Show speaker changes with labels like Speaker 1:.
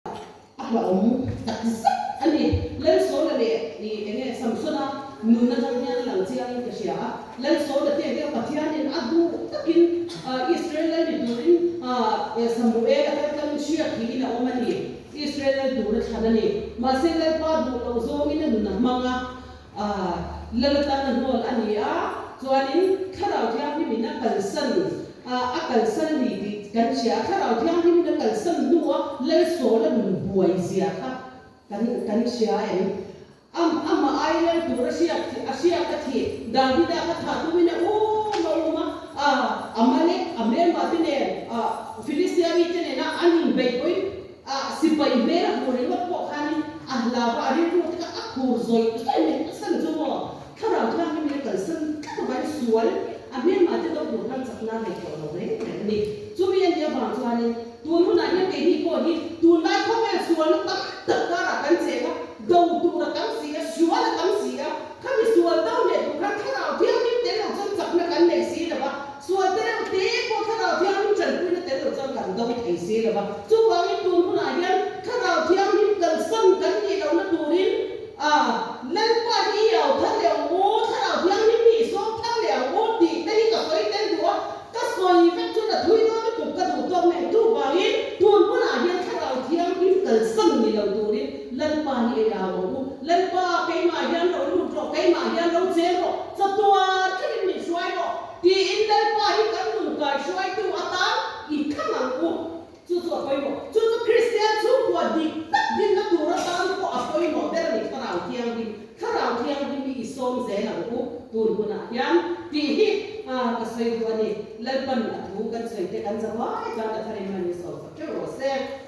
Speaker 1: A hlauhawm tak zet a ni. Lalsawla leh i enge Samsona nun atang hian a lang chiangin ka hria a. Lalsawla te hian Pathianin a duh takin Israel lal ni turin Samuela kal tlangin hriat thiin a awm a ni. Israel lal tur a thlan a ni. Mahse Lalpa duh loh zawngin a nun a hmang a, Lal atan a hnawl a ni a, chuanin Thlarau Thianghlimin a kalsan a kalsan a ni tih kan hria a, Thlarau Thianghlimin a kalsan hnua Lal Sawla nun buai zia kha kan kan hria em? Am amah ai lal tur a hriat a hriat a thih Davida kha thah tumin a um a um a, a Amalek a hmelmah te nen a Filistia mite nena an inbeih pawhin A sipai hmel a hmuh ringawt pawh khanin a hlau a, a rilru te kha a khur zawih zawih mai. A chhan chu maw thlarau thianghlim in a kalsan tlat avangin sual a hmelmah te do tur khan chakna a nei tawh lo reng reng a ni. Chumi a nih avang chuanin tun hunah hian keini pawh hi tunlai khawvel sualna tam tak karah kan cheng a, do tur a tam si a, sual a tam si a, khami sual do leh tur khan thlarau thianghlim tel lo chuan chakna kan nei si lo va, Sual te reuh te pawh Thlarau Thianghlim ṭanpuina tel lo chuan kan do thei si lo va. Chuvangin tun hunah hian Thlarau Thianghlim kalsan kan nih lohna turin a Lalpa hi i au thar leh ang u, Thlarau Thianghlim hi i sawm thar leh ang u tih te hi ka sawi tel duh a, ka sawi vek chuan a thui dawn lutuk ka duh tawk mai. Chuvangin tun hunah hian Thlarau Thianghlim kalsan ni lo turin Lalpa hi i au ang u. Lalpa, keimah hian lo lut rawh, keimah hian lo cheng rawh, chatuan thlengin min hruai rawh. Tiin Lalpa hi kan nun kaihruaitu atan i thlang ang u. Chu chu a pawimawh. Chu chu Kristian chhungkua dik tak dinna tur atan pawh a pawimawh ber a ni Thlarau Thianghlim. Thlarau Thianghlim hi i sawm zel ang u tun hunah hian tih hi ka sawi duh a ni. Lalpan a thu kan sawi te kan zavai tan a tharin hman i sawm sak teuh rawh se.